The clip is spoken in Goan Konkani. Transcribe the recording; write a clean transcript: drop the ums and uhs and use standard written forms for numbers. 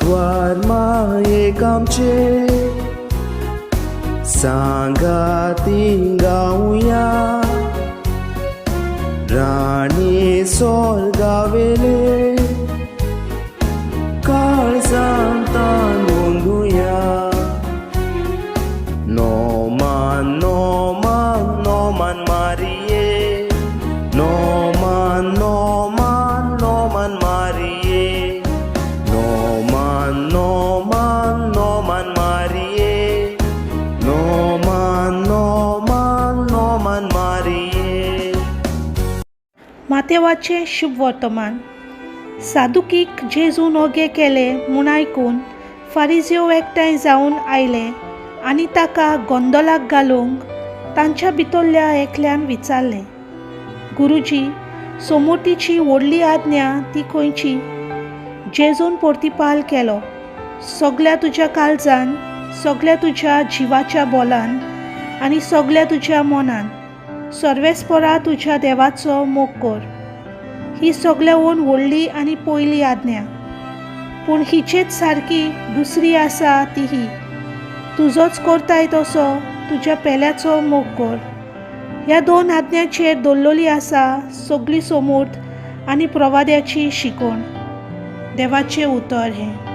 आंकवार मायेक आमचे सांगाती गावया राणी सोर्गावेले काळजांतान गोंदुया. नोमान नोमान नोमान मारिये, नोमान नोमान नोमान मारिये, नोमान नोमान नोमान मारिये, नोमान नोमान नोमान मारिये. मातेवाचें शुभ वर्तमान. सादुकीक जेजून ओगे केले म्हूण आयकून फारिजेव एकठांय जावन आयले आनी ताका गोंदोलाक घालूंक तांच्या भितरल्या एकल्यान विचारलें, गुरुजी, सोमोटीची व्हडली आज्ञा ती खंयची? जेजून प्रतिपाल केलो, सगल्या तुज्या काळजान, सगल्या तुज्या जिवाच्या बोलान आनी सगल्या तुज्या मनान सर्वेस्परा तुज्या देवाचो मोग कर. ही सगल्याहून व्हडली आनी पयली आज्ञा. पूण हिचेच सारकी दुसरी आसा ती ही, तुजोच करताय तसो तुज्या पेल्याचो मोग कर. ह्या दोन आज्ञाचेर दवरलेली आसा सगली सोमूर्त आनी प्रवाद्याची शिकवण. देवाचें उतर हें.